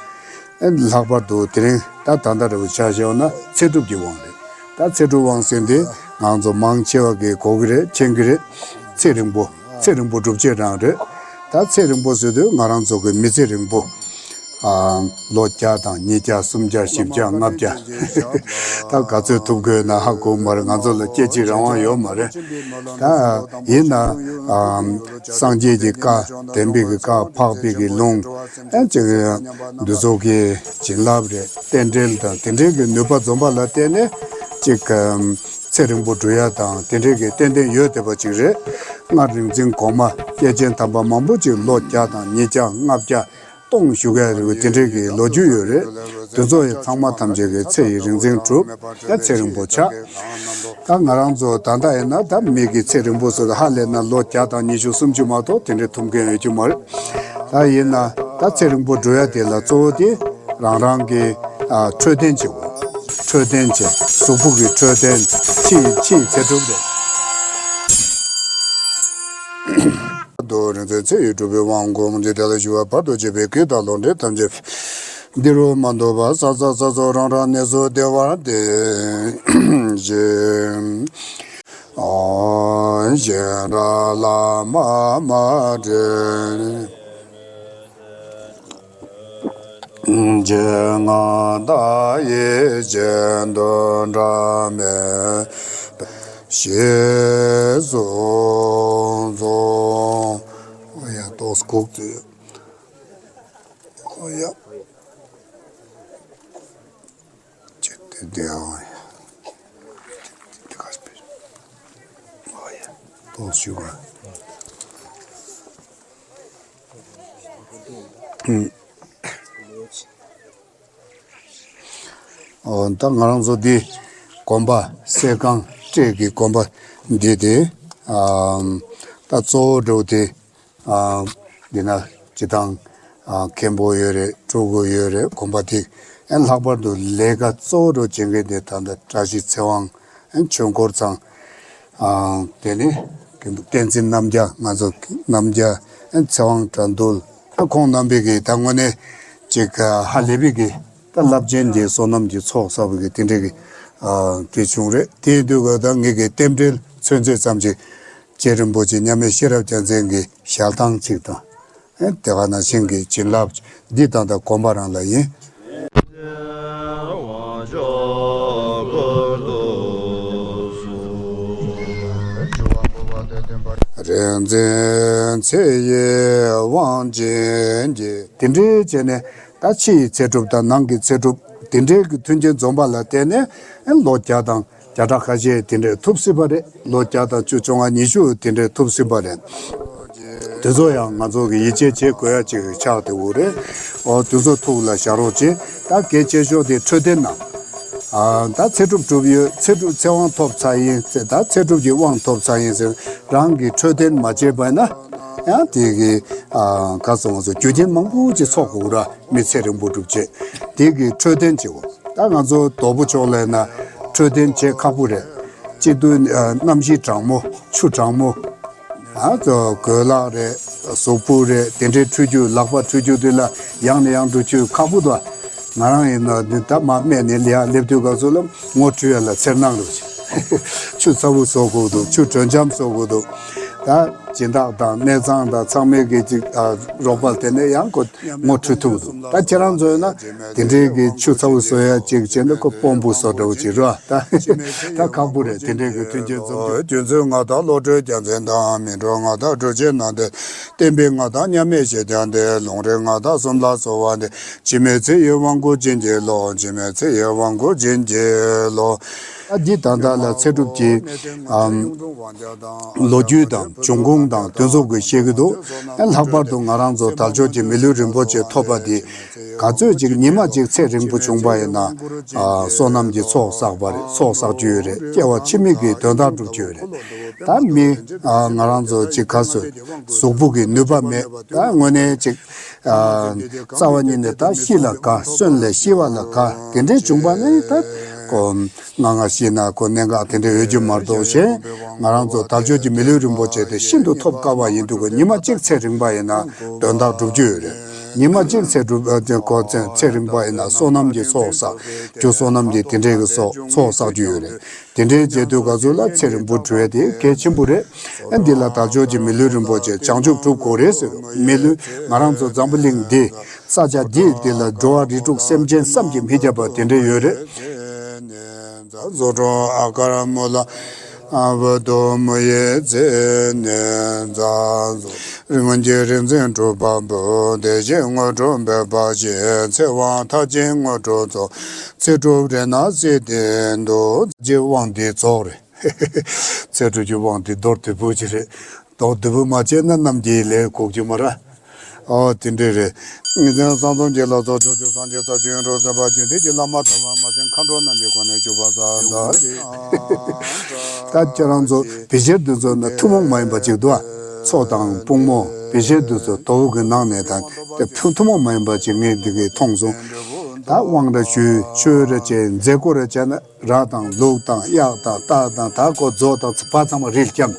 ཨ་ལྷག་པར་དུ་དེ་རིང་ད་ད་ལྟ་འདྲ་བོ་ཆ་བཞག་ན་ཚེ་སྒྲུབ་ཀྱི་དབང་རེད། ད་ཚེ་སྒྲུབ་དབང་ཟེར་དེ་ང་ཚོ་མང་ཆེ་བ་གིས་གོ་གི་རེད། མཁྱེན་གི་རེད། ཚེ་རིང་པོ། ཚེ་རིང་པོ་སྒྲུབ་བྱེད་རང་རེད། ད་ཚེ་རིང་པོ་ཟེར་དུས་ང་རང་ཚོ་གི་མི་ཚེ་རིང་པོ། ཨ་ལོ་བརྒྱ་དང་ཉིས་བརྒྱ་སུམ་བརྒྱ་བཞི་བརྒྱ་ལྔ་བརྒྱ། ད་ག་ཚོད་ཐུབ་དགོས་ན་ཧ་གོ་མ་རེད། ང་ཚོ་ལ་སྐད་ཅིག་རང་དབང་ཡོད་མ་རེད། ད་ཡིན་ན་ཨ་སངས་རྒྱས་ཀྱི་བཀའ། བདེན་པའི་གི་བཀའ། འཕགས་པའི་གི་ལུང་། ཨ་ཅིག་འདི་ཚོ་གི་བྱིན་རླབས་རེད། རྟེན་འབྲེལ་དང་དེ་འདྲའི་གི་ནུས་པ་འཛོམས་པ་ལ་བརྟེན་ནས་ཅིག་ཚེ་རིང་པོ་སྒྲུབ་ཡ་དང་དེ་འདྲའི་གི་ཏན་ཏན་ཡོད་བསྡད་པ་ཅིག་རེད། སྔར་རིག་འཛིན་གོང་མ་སྐྱེས་ཆེན་དམ་པ་མང་པོ་ཅིག་ལོ་བརྒྱ་དང་ཉིས་བརྒྱ་ལྔ་བརྒྱ་སྟོང་བཞུགས་ཡ་རེད། དེ་འདྲའི་གི་ལོ་རྒྱུས་ཡོད་རེད། དེ་ཚོ་ཡི་ཚང་མ་ཐམས་ཅད་ཀྱི་ཚེ་ཡི་རིག་འཛིན་གྲུབ་ཡ་ཚེ་རིང་པོ་ཆགས། ད་ང་རང་ཚོ་ད་ལྟ་ཡིན་ན་ད་མི་གི་ཚེ་རིང་པོ་ཟེར་ཧ་ལས་ན་ལོ་བརྒྱ་དང་ཉི་ཤུ་སུམ་ཅུ་མ་གཏོགས་དེ་འདྲའི་ཐུབ་མཁན་ཡོད་རྒྱུ་མ་རེད། ད་ཡིན་ན་ད་ཚེ་རིང་པོ་འགྲོ་ཡ་དེ་ལ་གཙོ་བོ་དེ་རང་རང་གི་ཨ་འཕྲོད་བསྟེན་བྱེད་དགོས། འཕྲོད་བསྟེན་བྱེད། གཟུགས་པོ་གི་འཕྲོད་བསྟེན། ཕྱི་ཕྱིའི་ཚེ་སྒྲུབ་རེད། རྡོ་རིང་བཙན་ཚེ་ཡི་སྒྲུབ་པའི་དབང་བསྒོམ་གྱི་དེ་ལ་ཞུ་བ་བར་དུ་གཅོད་པའི་གེགས་དང་ལོག་འདྲེན་ཐམས་ཅད་འདི་རུ་མ་འདུག་པ་ས་ས་ས་སོགས་རང་རང་གནས་སུ་བདེ་བར་ལྡན་ཞིང་། ཨོ་ཞེས་ར་ལ་མ་མ་དྲན། རྗེ་ང་བདག་ཡིད་ཆེས་འདོད་འདྲ་མེད། ཞེས་སོགས་སོ། ཨོ་ཡ་ཏོག་སྐུག་ཏུ། ཨོ་ཡ། ཅེས་ཏེ་དེའང་ཡང་དེ་ག་སྤེལ། ཨོ་ཡ། ཏོག་ཞུ་བ། ཨུམ། ཨོ་ད་ང་རང་ཚོ་འདི་དགོན་པ་གསེར་ཁང་སྤྲེལ་གྱི་དགོན་པ་འདི་དེ་ཨམ་ད་གཙོ་བོ་འགྲོ་དེ། ཨ་འདི་ན་སྤྱི་བཏང་ཨ་མཁན་པོ་ཡོད་རེད། སྤྲུལ་སྐུ་ཡོད་རེད། དགོན་པ་དེ་ཨ་ལྷག་པར་དུ་ལས་ཀ་གཙོ་བོ་འགྲོ་བྱེད་མཁན་དེ་ད་ལྟ་བཀྲ་ཤིས་ཚེ་དབང་ཨ་ཆོས་འཁོར་ཚང་། ཨ་དེ་ནི་མཁན་པོ་བསྟན་འཛིན་རྣམ་རྒྱལ། ང་ཚོ་རྣམ་རྒྱལ་ཨ་ཚེ་དབང་དགྲ་འདུལ། ཨ་ཁོང་རྣམ་པས་ཀྱིས་ད་དངོས་གནས་ཅིག་ཧ་ལས་པའི་གི་ད་རླབས་ཆེན་གྱི་བསོད་ནམས་ཀྱི་ཚོགས་བསགས་པའི་གི་དེ་འདྲའི་གི་ཨ་དེ་བྱུང་རེད། དེ་ཡིན་དུས་ག་ད་ངེད་ཀྱི་རྟེན་འབྲེལ་ཚུན་ཚོད་ཙམ་ཅིག་རྗེ་རིན་པོ་ཆེ་མཉམ་མེད་ཤེས་རབ་རྒྱལ་མཚན་གྱི་ཞལ་ཐང་ཅིག་དང་། ཨེ་དེ་ག་ནང་བཞིན་གྱི་བྱིན་རླབས་འདི་དང་ད་དགོན་པ་རང་ལ་ཡིན། རིག་འཛིན་ཚེ་ཡི་དབང་ཅན་གྱི། དེ་འདྲའི་བྱས་ནས་ད་ཕྱི་ཡི་ཚེ་སྒྲུབ་དང་ནང་གི་ཚེ་སྒྲུབ་དེ་འདྲའི་གི་མཐུན་རྐྱེན་འཛོམས་པ་ལ་བརྟེན་ནས་ཨེ་ལོ་བརྒྱ་དང་། བརྒྱ་ཕྲག་ཁ་ཤས་དེ་འདྲས་ཐུབ་སྲིད་པ་རེད། ལོ་བརྒྱ་དང་བཅུ་བཅོ་ལྔ་ཉི་ཤུ་དེ་འདྲས་ཐུབ་སྲིད་པ་རེད། དེ་ཚོ་ཡང་ང་ཚོ་གི་ཡིད་ཆེས་བྱེད་དགོས་ཡ་ཅིག་ཆགས་བསྡད་ཡོད་རེད། འོ་དེ་ཚོ་ཐུགས་ལ་བཞག་རོགས་བྱེད། ད་གལ་ཆེ་ཤོས་དེ་འཕྲོད་བསྟེན་ནང་། ཨ་ད་ཚེ་སྒྲུབ་སྒྲུབ་ཡོད། ཚེ་སྒྲུབ་ཚེ་དབང་ཐོབ་ཚར་ཡིན་ཟེར། ད་ཚེ་སྒྲུབ་ཀྱི་དབང་ཐོབ་ཚར་ཡིན་ཟེར། རང་གིས་འཕྲོད་བསྟེན་མ་བྱས་པ་ཡིན་ན་ཡང་དེ་གི་ཨ་ག་སོང་སོང་རྒྱུ་རྐྱེན་མང་པོ་ཅིག་ཚོགས་དགོས་ར། མི་ཚེ་རིང་པོ་སྒྲུབ་བྱེད། དེ་གི་འཕྲོད་བསྟེན་བྱེད་དགོས། ད་ང་ཚོ་རྡོ་པོ་ཕྱོགས་ལ་ཡིན་ན་འཕྲོད་བསྟེན་བྱེད་ཁག་པོ་རེད། སྤྱི་བཏུས་ཨ་གནམ་གཤིས་གྲང་མོ། ཆུ་གྲང་མོ། ཨ་ཙོ་གོས་ལག་རེད། གཟུགས་པོ་རེད། དེ་འདྲའི་འཁྲུད་རྒྱུ། ལག་པ་འཁྲུད་རྒྱུ་དེ་ལ་ཡང་ནས་ཡང་དུ་འཁྲུད་ཁག་པོ་འདུག་ང་རང་ཡིན་ན་འདི་ད་མ་སྨད་ནས་ལ་ཡ་སླེབས་དུས་སྐབས་སུ་ལ་ངོ་འཁྲུད་ཡ་ལ་འཚེར་སྣང་རེད། ཆུ་ཚ་བོ་བཟོ་དགོས་འདུག་ཆུ་དྲོད་འཇམ་བཟོ་དགོས་འདུག་ད་སྦྱིན་བདག་དང་གནས་ཚང་དང་ཚང་མའི་གི་ཅིག་ཨ་རོགས་པ་དེ་ནས་ཡང་ཁོ་ངོ་འཁྲུད་ཐུབ་འདུག་ད་ཁྱེད་རང་ཚོ་ཡིན་ན་དེ་འདྲའི་གི་ཆུ་ཚ་བོ་བཟོ་ཡ་ཅིག་བྱས་ན་ཁོ་དཔོན་པོ་བཟོ་འདྲ་བོ་ཅིག་རེད་བ། ད་ད་ཁག་པོ་རེད། དེ་འདྲའི་གི་མཐུན་རྐྱེན་འཛོམས་རྒྱུ། རྒྱུ་མཚན་ང་དང་བློ་གྲོས་རྒྱལ་མཚན་དང་། མི་འགྲོ་ང་དང་གྲུ་ཆེན་ནང་དེ། བསྟན་པའི་མངའ་ཐང་མཉམ་མེད་བཞད་ཀྱང་དེ། ལུང་རིགས་མངའ་ཐང་གསུམ་ལ་གསོལ་བ་འདེབས། འཆི་མེད་ཚེ་ཡི་དབང་བསྐུར་བྱིན་གྱིས་རློབས། འཆི་མེད་ཚེ་ཡི་དབང་བསྐུར་བྱིན་གྱིས་རློབས། ཨ་འདི་ད་ལྟ་ལ་ཚེ་སྒྲུབ་ཀྱི་ཨམ་ལོ་རྒྱུས་དང་འབྱུང་ཁུངས་དང་དེ་ཚོ་གི་བཤད་ཀྱི་འདུག་ཨ་ལྷག་པར་དུ་ང་རང་ཚོ་དལ་འབྱོར་གྱི་མི་ལུས་རིན་པོ་ཆེ་ཐོབ་པ་འདི་ག་ཚོད་ཅིག་ཉི་མ་གཅིག་ཚེ་རིང་པོ་བྱུང་པ་ཡིན་ན་ཨ་བསོད་ནམས་ཀྱི་ཚོགས་བསགས་པ་རེད། ཚོགས་བསགས་རྒྱུ་ཡོད་རེད། སྐྱེ་བ་ཕྱི་མའི་གི་དོན་དག་སྒྲུབ་རྒྱུ་ཡོད་རེད། ད་མི་ཨ་ང་རང་ཚོ་ཅིག་ག་ཚོད་གཟུགས་པོ་གི་ནུས་པ་མེད། ད་དངོས་གནས་ཅིག་ཨ་རྩ་བ་ཉིད་ནས་ད་ཤི་ལ་དགའ། གསོན་ལ་ཤི་བ་ལ་དགའ། དེ་འདྲའི་བྱུང་པ་ནི་ད་ཁོ་ང་ང་ཤི་ན་ཁོ་གནད་འགག་དེ་འདྲ་ཡོད་རྒྱུ་མ་གཏོགས། གཞན་ང་རང་ཚོ་དལ་འབྱོར་གྱི་མི་ལུས་རིན་པོ་ཆེ་དེ་ཤིན་ཏུ་ཐོབ་དཀའ་བ་ཡིན་དུས་ཀྱི་ཉི་མ་གཅིག་ཚེ་རིང་པ་ཡིན་ན་དོན་དག་འགྲུབ་རྒྱུ་ཡོད་རེད། ཉི་མ་གཅིག་ཚེ་སྒྲུབ་ཨ་དེ་ཁོ་ཚེ་ཚེ་རིང་པ་ཡིན་ན་བསོད་ནམས་ཀྱི་ཚོགས་བསགས་རྒྱུ། བསོད་ནམས་ཀྱི་དེ་འདྲའི་གི་ཚོགས་ཚོགས་བསགས་རྒྱུ་ཡོད་རེད། དེ་འདྲའི་བྱེད་དུས་ག་ཚོད་ལ་ཚེ་རིང་པོ་བགྲོད་ཡ་དེ་གལ་ཆེན་པོ་རེད། ཨ་འདི་ལ་དལ་འབྱོར་གྱི་མི་ལུས་རིན་པོ་ཆེ་བྱང་ཆུབ་སྒྲུབ་དགོས་རེད་ཟེར། མི་ལུས་ང་རང་ཚོ་འཛམ་བུ་གླིང་འདི་ས་ཆ་འདི་འདི་ལ་འགྲོ་བ་རིགས་དྲུག་སེམས་ཅན་བསམ་གྱིས་མི་ཁྱབ་པ་དེ་འདྲ་ཡོད་རེད། རྫ་བཟོ་གྲོགས་ཨ་ཀར་མུ་ལ་ཨ་བ་དོ་མུ་ཡེ་ཚེ་ནས་རྫ་བཟོ། རིག་ངོ་འགྱེད་རིག་འཛིན་གྲུབ་པ་པོ། བདེ་གཤེགས་དངོས་གྲུབ་འབེབས་པ་ཞེས། ཚེ་དབང་མཐར་ཕྱིན་དངོས་གྲུབ་རྫོགས། ཚེ་སྒྲུབ་རེ་ན་སྲིད་དེ་འདུག་ཅེས་དབང་འདི་རྫོགས་རེད། ཚེ་སྒྲུབ་ཀྱི་དབང་འདི་མདོར་བསྡུས་པོ་ཅིག་རེད། མདོར་བསྡུས་པོ་མ་བྱས་ན་རྣམས་ཀྱིས་ལས་གོ་རྒྱུ་མ་རེད། ཨོ་དེ་འདྲས་རེད། ངེས་དོན་གསང་རྩོམ་གྱི་ལྷ་ཚོགས། ཕྱོགས་བཅུའི་སངས་རྒྱས་ས་བཅུ་ཡོངས་གྲུབ་སེམས་དཔའ་རྒྱུད་འདི་ཀྱི་བླ་མ་དམ་པ་མ་ཟིན་མཁའ་འགྲོ་རྣམས་ཀྱི་སྒོ་ནས་བཞུགས་པ་ཙམ་དང་། ད་ཁྱེད་རང་ཚོ་བི་ཤེར་འདི་ཚོ་ན་ཐུན་མོང་མ་ཡིན་པ་ཅིག་འདུག་ཨ། མཚོ་དང་སྤུངས་མོ་བི་ཤེར་འདི་ཚོ་དོ་བོ་གི་ནང་ནས་དང་དེ་ཐུན་ཐུན་མོང་མ་ཡིན་པ་ཅིག་ངས་འདི་གའི་མཐོང་སོང་། ད་དབང་ར་ཞུས། ཆོས་ར་བྱས། མཛད་སྒོ་ར་བྱས་ན། ར་དང་ལུག་དང་གཡག་དང་སྟག་དང་ད་ཁོ་མཛོ་དང་བ་ཚང་མ་རིལ་བརྐྱངས།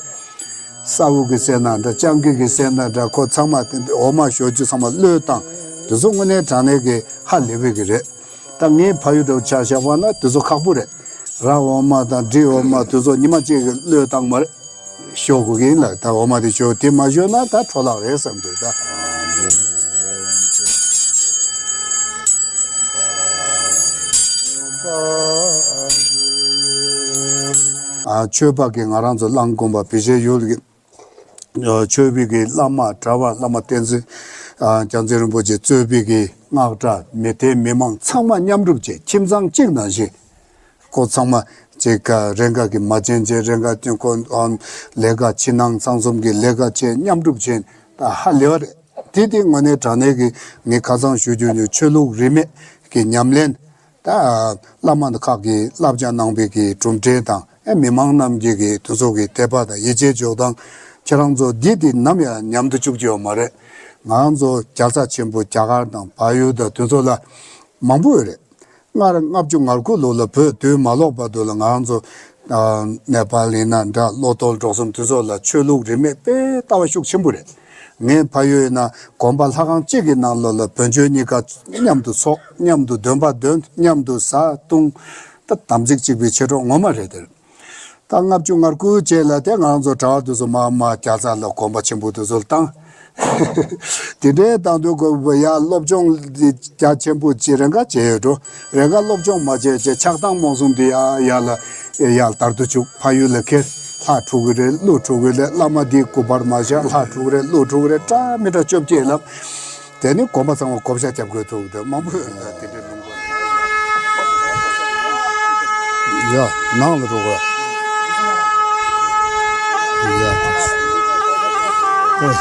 ས་འུག་གི་སེར་སྣ་འདྲ། སྤྱང་ཀི་གི་སེར་སྣ་འདྲ། ཁོ་ཚང་མ་དེ་འདྲ་འོ་མ་ཞོ་རྒྱུ་ཚང་མ་བློས་བཏང་། དེ་ཚོ་དངོས་གནས་དྲང་གནས་ཀྱི་ཧ་ལས་པའི་གི་རེད། ད་ངའི་ཕ་ཡུལ་འདྲ་བོ་ཆ་བཞག་པ་ན་དེ་ཚོ་ཁག་པོ་རེད། ར་འོ་མ་དང་འབྲི་འོ་མ་དེ་ཚོ་ཉི་མ་གཅིག་གི་བློས་བཏང་མ་རེད། ཞོ་དགོས་ཀྱི་ཡིན་ལ། ད་འོ་མ་དེ་ཞོ་དེ་མ་ཞོ་ན་ད་འཕྲོ་བརླག་རེད་བསམ་འདུག་ད། ཨ་ཆོས་པ་གི་ང་རང་ཚོ་གླང་དགོན་པ་བི་ཤེར་ཡུལ་གྱི་ཆོས་པའི་གི་བླ་མ་གྲྭ་པ་བླ་མ་བསྟན་འཛིན་ཨ་རྒྱལ་མཚན་རིན་པོ་ཆེ་གཙོས་པའི་གི་སྔགས་གྲྭ་མི་སྡེ་མི་མང་ཚང་མ་མཉམ་རུབ་བྱས། ཁྱིམ་ཚང་གཅིག་ནང་བཞིན། ཁོ་ཚང་མ་ཅིག་ག་རེ་འགའ་གི་མ་བྱན་བྱས། རེ་འགའ་ཅིག་ཁོ་ཨམ་ལས་ཀ་ཕྱི་ནང་ཚང་འཛོམས་ཀྱི་ལས་ཀ་བྱས། མཉམ་སྒྲུབ་བྱས། ད་ཧ་ལས་པ་རེད། དེ་དེ་དངོས་གནས་དྲང་གནས་ཀྱི་ངས་ཁ་སང་ཞུ་རྒྱུ་ནི་ཆོས་ལུགས་རིས་མེད་ཀྱི་ཉམས་ལེན། ད་བླ་མ་འདི་ཁག་གི་བསླབ་བྱ་གནང་བའི་གི་གྲུབ་འབྲས་དང་། ཨེ་མི་མང་རྣམས་ཀྱི་གི་དེ་ཚོ་གི་དད་པ་དང་ཡིད་ཆེས་འཇོག་སྟངས། ཁྱེད་རང་ཚོ་འདི་དེ་ནམ་ཡང་ཉམས་དུ་བཅུག་རྒྱུ་ཡོད་མ་རེད། ང་རང་ཚོ་རྒྱལ་ས་ཆེན་པོ་རྒྱ་གར་དང་བལ་ཡུལ་དང་དེ་ཚོ་ལ་མང་པོ་ཡོད་རེད། སྔར་ལྔ་བཅུ་ང་དགུ་ལོ་ལ་བོད་དུས་མ་ལོག་བར་དུ་ལ་ང་རང་ཚོ་ཨ་ནེ་པཱལ་ཡིན་ན་འདྲ། ལྷོ་སྟོད་འབྲོག་གསུམ་དེ་ཚོ་ལ་ཆོས་ལུགས་རིས་མེད་དཔེ་ལྟ་བ་ཤུགས་ཆེན་པོ་རེད། ངའི་ཕ་ཡུལ་ཡིན་ན་དགོན་པ་ལྷ་ཁང་གཅིག་གི་ནང་ལོགས་ལ་བོན་ཆོས་གཉིས་ཀ་མཉམ་དུ་ཚོགས། མཉམ་དུ་འདོན་པ་འདོན། མཉམ་དུ་བཟའ་བཏུང་། ད་དམ་ཚིག་གཅིག་པའི་མཆེད་གྲོགས་ངོ་མ་རེད་དེ། ད་ལྔ་བཅུ་ང་དགུ་རྗེས་ལ་དེ་ང་རང་ཚོ་གྲྭ་བ་དེ་ཚོ་མར་མར་རྒྱལ་ས་ལ་དགོན་པ་ཆེན་པོ་དེ་ཚོ་ལ་བཏང་། དེ་འདྲའི་བཏང་དུས་ཁོ་ཡར་སློབ་སྦྱོང་རྒྱ་ཆེན་པོ་ཅིག་རེ་འགའ་བྱས་ཡོད་འགྲོ། རེ་འགའ་སློབ་སྦྱོང་མ་བྱས་བྱས་ཆགས་སྡང་རྨོངས་གསུམ་དེ་ཡར་ཡར་ལ་ཡར་དར་དུ་བཅུག་ཕ་ཡུལ་ལ་ཁྱེར། ལྷ་འཁྲུག་གི་རེད། ཀླུ་འཁྲུག་གི་རེད། བླ་མ་འདིའི་སྐུ་པར་མ་བཞག་ལྷ་འཁྲུག་གི་རེད། ཀླུ་འཁྲུག་གི་རེད། འདྲ་མི་འདྲ་བཅོ་བརྒྱད་ལབ། དེ་ནི་དགོན་པ་ཚང་མ་བགོ་བཤའ་རྒྱབ་དགོས་ཐུག་དེ་མང་པོ་ཡོད་ན་དེ་འདྲའི་ལུང་པ། ཡ། ནང་ལ་འགྲོ་དགོས། ཡ། ཨོ་ཡ།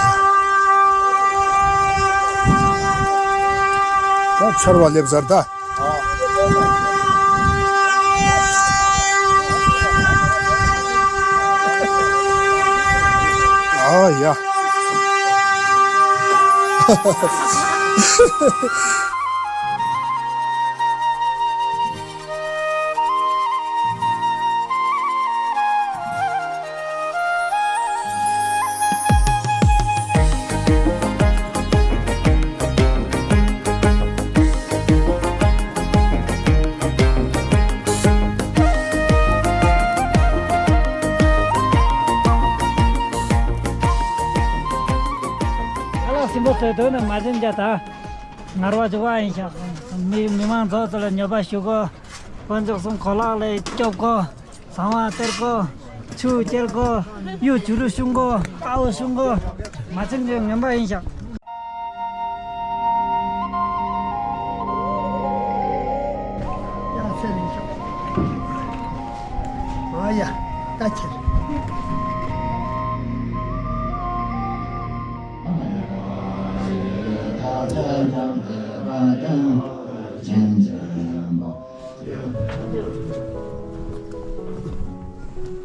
ད་ཆར་པ་སླེབས་ཚར་ད། ཨ་ཡ། ཡོད་ན་མ་བྱིན་རྒྱ་ད། ངར་བ་ཅུ་བ་ཡིན་ཤག་མི་མི་མང་ཚོ་ཚོ་ལ་ཉོ་པ་ཞུ་གོ། དཀོན་མཆོག་གསུམ་གོ་ལག་ལས་སྐྱོབ་གོ། ཟང་བ་སྟེར་གོ། ཆུ་སྐྱེལ་གོ། གཡུ་བྱུ་རུ་ཤུང་གོ། དཔའ་བོ་ཤུང་གོ། མ་བྱིན་རྒྱ་ངན་པ་ཡིན་ཤག་ཡ་ཚེ་རིང་ཤོག་ཨ་ཡ། ད་ཁྱེར།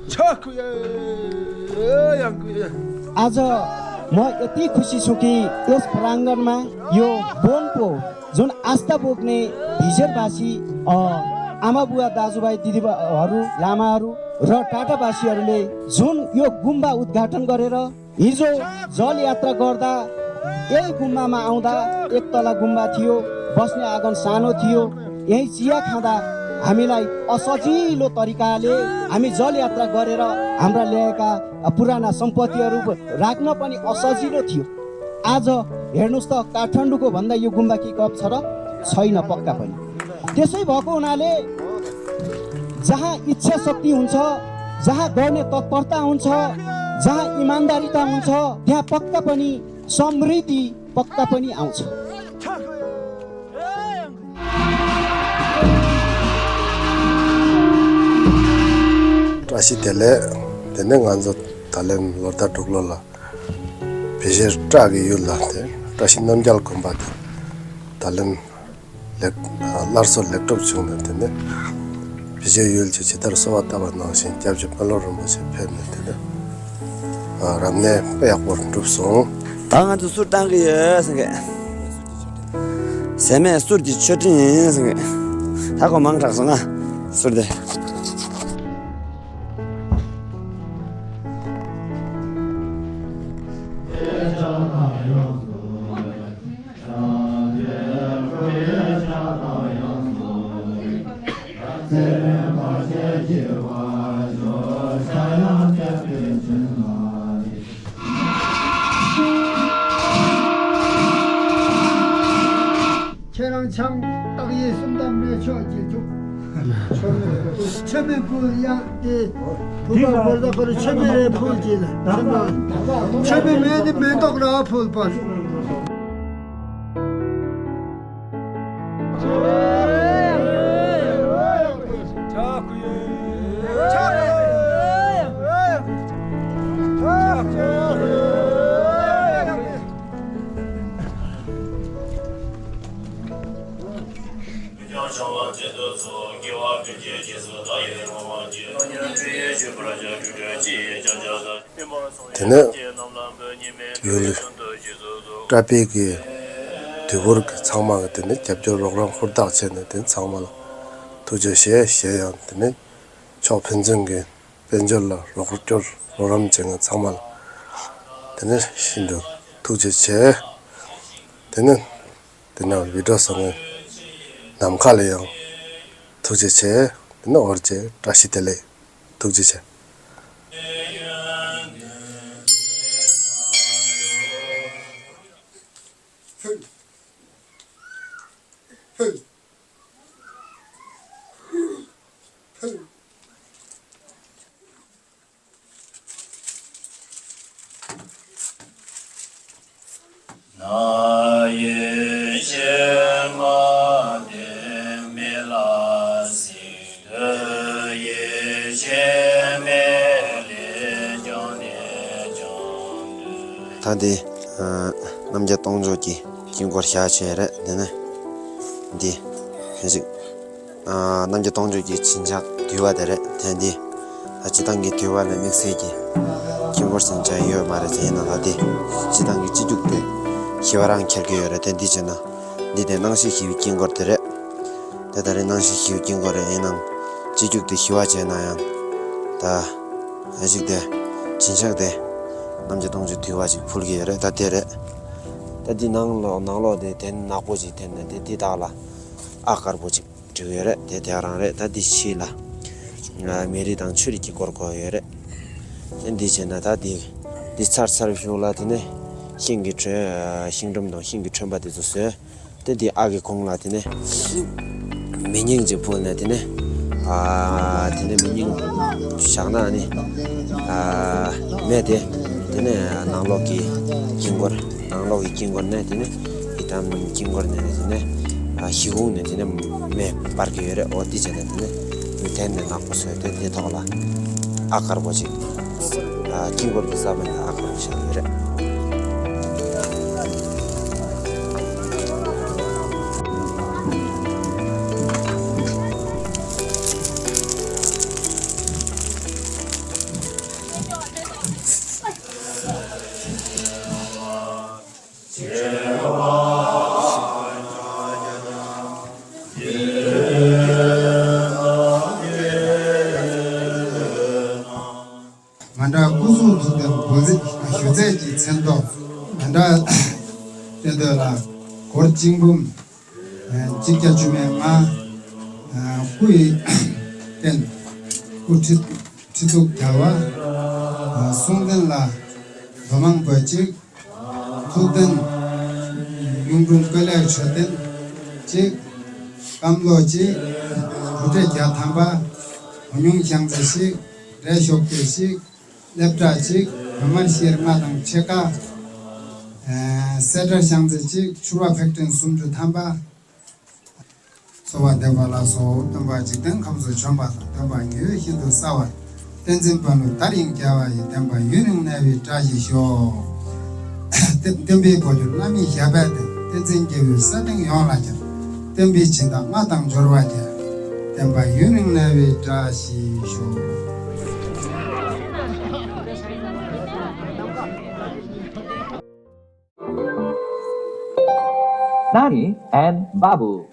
ཆ་ཁུ་ཡ་ཡང་ཁུ་ཡ། आज म यति खुसी छु कि यस प्राङ्गणमा यो बोनको जुन आस्था बोक्ने भिजेरवासी, अ, आमाबुवा, दाजुभाइ, दिदीहरू, लामाहरू र टाटावासीहरूले जुन यो गुम्बा उद्घाटन गरेर हिजो जल यात्रा गर्दा यही गुम्बामा आउँदा एक तला गुम्बा थियो, बस्ने आँगन सानो थियो। यही चिया खाँदा हामीलाई असजिलो तरिकाले हामी जल यात्रा गरेर हाम्रा ल्याएका पुराना सम्पत्तिहरू राख्न पनि असजिलो थियो। आज हेर्नुस् त, काठमाडौँको भन्दा यो गुम्बा के कम छ र? छैन पक्का पनि। त्यसै भएको हुनाले जहाँ इच्छा शक्ति हुन्छ, जहाँ गर्ने तत्परता हुन्छ, जहाँ इमान्दारिता हुन्छ, त्यहाँ पक्का पनि समृद्धि पक्का पनि आउँछ। བཀྲ་ཤིས་བདེ་ལེགས། དེ་ནས་ང་ཚོ་ད་ལན་ལོ་ཟླ་དྲུག་ལོ་ལ་བེ་ཤེར་བྲག་གི་ཡུལ་ལ་དེ་བཀྲ་ཤིས་རྣམ་རྒྱལ་དགོན་པ་དེ་ད་ལན་ལེགས་སླར་གསོ་ལེགས་གྲུབ་བྱུང་ནས། དེ་ནས་བེ་ཤེར་ཡུལ་གྱི་ཇི་ལྟར་གསོལ་བ་བཏབ་པ་ནང་བཞིན་སྐྱབས་རྗེ་དཔོན་སློབ་རིན་པོ་ཆེ་ཕེབས་ནས་དེ་ནས་རབ་གནས་དཔེ་ཡག་པོ་གྲུབ་སོང་། ད་ང་ཚོ་གསུར་བཏང་གི་ཡོད་ཟེར་གི། ཟས་མེད་གསུར་གྱི་མཆོད་སྤྲིན་ཡིན་ཟེར་གི། ད་ཁོ་མང་དྲགས་སོང་ང་གསུར་དེ། ཁྱེད་རང་ཆང་བཏགས་ཡས་སུམ་རྟགས་མེད་ཆོག་གི་འཇུག་མཆོད་མེ་ཕུལ་ཡང་དེ་ཕུལ་བ་བོར་ད་ཁོར་མཆོད་མེ་རེ་ཕུལ་གྱི་ལ། མཆོད་མེ་མེད་དེ་མེ་ཏོག་ར་ཕུལ་པར། དེ་ནས་ཡུལ་བཀྲ་བྷེ་གི་དུས་འཁོར་གྱི་ཚང་མ་གི་དེ་ནས་རྒྱབ་སྐྱོར་རོགས་རམ་ཧུར་ཐག་བྱས་ནས། དེ་ཚང་མ་ལ་ཐུགས་རྗེ་ཆེ་ཞེས། ཡང་དེ་ནས་ཕྱོགས་ཕན་ཚུན་གྱི་དཔལ་འབྱོར་ལ་རོགས་སྐྱོར་རོགས་རམ་བྱེད་མཁན་ཚང་མ་ལ་དེ་ནས་ཤིན་ཏུ་ཐུགས་རྗེ་ཆེ། དེ་ནས་དེ་ནས་བི་ཌིའོ་བཟོ་མཁན་ནམ་མཁའ་ལ་ཡང་ཐུགས་རྗེ་ཆེ། དེ་ནས་འོར་རྗེས་བཀྲ་ཤིས་བདེ་ལེགས། ཐུགས་རྗེ་ཆེ། ད་འདི་ཨ་རྣམ་རྒྱལ་སྟོང་མཆོག་གི་དཀྱིལ་འཁོར་བཞག་བྱས་རེད། དེ་ནས་འདི་ཞིག་ཨ་རྣམ་རྒྱལ་སྟོང་མཆོག་གི་བྱིན་ཆགས་འདུས་པ་དེ་རེད། དེ་འདི་ད་སྤྱིར་བཏང་གི་འདུས་པ་ལ་དམིགས་བསལ་གྱི་དཀྱིལ་འཁོར་ཟེར་བྱ་ཡོད་མ་རེད། དེ་ཡིན་ན་ད་འདི་སྤྱིར་བཏང་གི་སྤྱི་རྒྱུག་དེ་ཞི་བ་རང་འཁྱེར་གྱི་ཡོད་རེད། དེ་འདི་བྱས་ན་འདི་དེ་སྣང་ཞིང་ཞི་བའི་དཀྱིལ་འཁོར་དེ་རེད། དེ་ད་རེས་སྣང་ཞིང་ཞི་བའི་དཀྱིལ་འཁོར་རེད། ཡིན་ནའང་སྤྱི་རྒྱུག་དེ་ཞི་བ་བྱས་ན་ཡང་ད་ཨ་ཞིག་དེ་བྱིན་ཆགས་དེ་རྣམ་རྒྱལ་སྟོང་མཆོག་འདུས་པ་ཅིག་ཕུལ་གྱི་ཡོད་རེད། ད་དེ་རེད། ད་འདི་ནང་ལོགས་ནང་ལོགས་དེ་དེ་ནག་པོ་ཅིག་དེ་ནས་དེ་འདི་དག་ལ་ཨ་དཀར་པོ་ཅིག་བྲིས་ཡོད་རེད། དེ་དེ་རང་རེད། ད་འདི་ཕྱི་ལ་མི་རིགས་དང་ཆོས་རིག་གི་སྐོར་གོ་ཡོད་རེད། དེ་འདི་བྱས་ན་ད་འདི་འདི་ཚར་ཚར་བཞུགས་ལ། དེ་ནས་ ཤིང་གི་ཁྲོན། ཤིང་སྒྲོམ་དང་ཤིང་གི་ཁྲོན་པ་དེ་ཚོ་བཟོས། དེ་དེ་ཨ་གི་གོང་ལ་དེ་ནས་མེ་རྙིང་ཅིག་ཕུལ་ནས་དེ་ནས་ཨ་དེ་ནས་མེ་རྙིང་བཞག་ན་ནི་ཨ་མེ་དེ་དེ་ནས་ནང་ལོགས་ཀྱི་དཀྱིལ་འཁོར། ནང་ལོགས་ཀྱི་དཀྱིལ་འཁོར་ནས་དེ་ནས་ཡི་དམ་དཀྱིལ་འཁོར་ནས་དེ་ནས་ཨ་གཞི་ཁུངས་ནས་དེ་ནས་མེ་སྤར་གྱི་ཡོད་རེད། འོ་འདི་བྱས་ནས་དེ་ནས་དེ་ནས་ནག་པོ་བཟོས་ཏེ་དེ་ཐོག་ལ་ཨ་དཀར་པོ་ཅིག་ཨ་དཀྱིལ་འཁོར་གྱི་ས་བོན་ལ་ཨ་དཀར་པོ་བཞག་ཡོད་རེད། ང་འདྲ་སྐུ་གཟུགས་ཐུགས་ལྡན་འབུལ་ཚིག་ཞུ་ཚད་ཀྱི་མཚན་ཐོག་ང་འདྲ་སྟོན་དོད་ལ་སྒོར་གཅིག་འབུམ་གཅིག་བརྒྱ་བཅུ་མེད་ལྔ། སྐུ་ཡི་རྟེན་སྐུ་ཁྲི་ཁྲི་གཙུག་རྒྱལ་བ། གསུང་རྟེན་ལ་རྡོ་མང་པོ་གཅིག་ཐུགས་རྟེན་གཡུང་དྲུང་བཀོད་ལེགས་མཆོད་རྟེན་གཅིག་སྐམ་ལོ་གཅིག་རུ་སྒྲེག་བརྒྱ་ཐམ་པ། འོ་ཉུང་ཤང་ཚེ་གཅིག་རས་ཤོག་དེ་གཅིག་སླེབ་གྲྭ་གཅིག་བོད་མར་ཤེར་ལྔ་དང་ཕྱེད་ཀ་སེ་དྲ་ཤང་ཚེ་གཅིག་ཕྱུར་བ་ཕེག་ཕྲེང་སུམ་ཅུ་ཐམ་པ། གསོལ་བ་འདེབས་པ་ལ་སོགས་སྟོན་པ་འཇིག་རྟེན་ཁམས་སུ་བྱོན་པ་དང་། སྟོན་པ་ཉི་འོད་ཤིན་ཏུ་གསལ་བ། བསྟན་འཛིན་དཔལ་ལུ་དར་ཡིན་རྒྱལ་བ་ཡི། བསྟན་པ་ཡུན་རིང་གནས་པའི་བཀྲ་ཤིས་ཤོག་བསྟན་པའི་འཕོ་འགྱུར་བླ་མའི་ཞབས་པད་བརྟན། བསྟན་འཛིན་སྐྱེས་བུ་ས་སྟེང་ཡོངས་ལ་ཁྱབ། བསྟན་པའི་སྦྱིན་བདག་ལྔ་དང་འབྱོར་བ་རྒྱས། བསྟན་པ་ཡུན་རིང་གནས་པའི་བཀྲ་ཤིས་ཤོག Nani and Babu.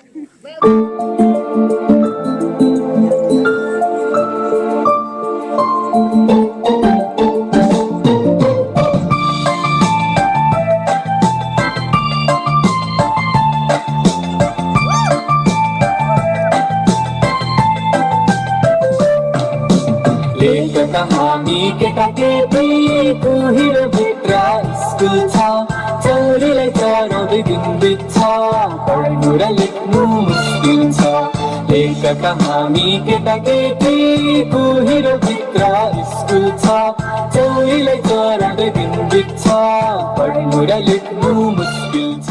एक कहानी केटाकेटीको हिरोभित्र स्कुल छ। चौरीलाई चढाउँदै दिन बित्छ, पढ्नु र लेख्नु मुस्किल छ। एक कहानी केटाकेटीको हिरोभित्र स्कुल छ। चौरीलाई चढाउँदै दिन बित्छ, पढ्नु र लेख्नु मुस्किल छ।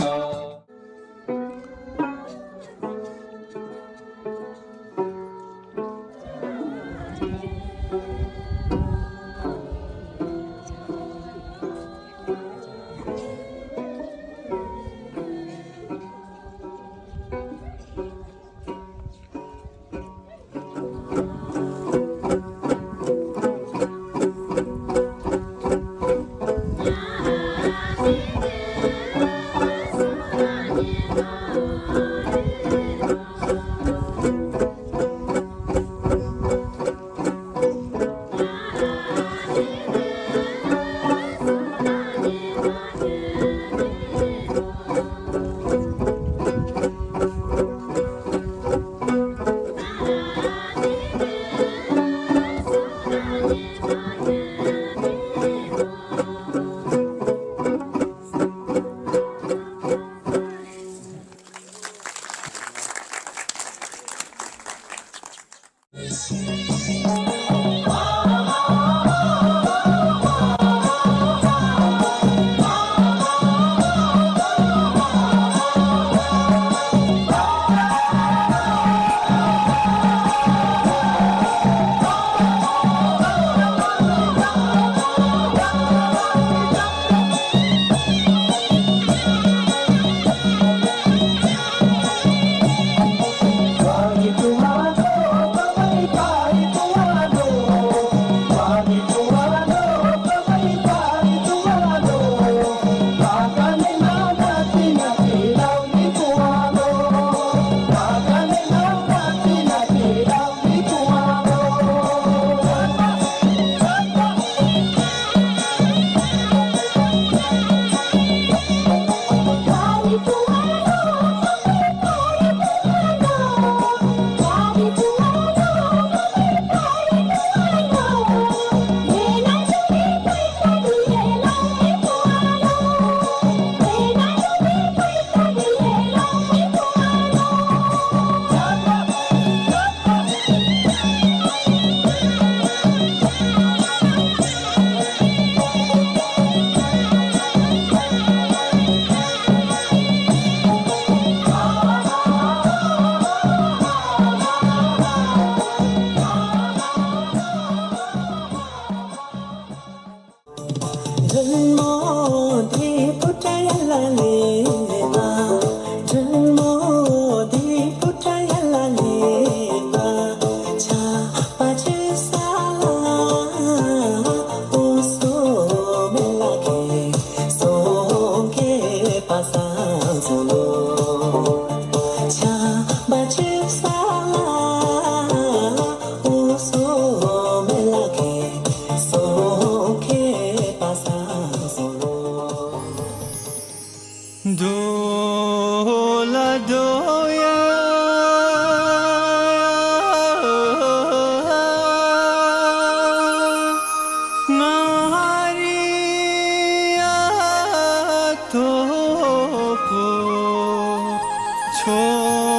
ཁྱོད།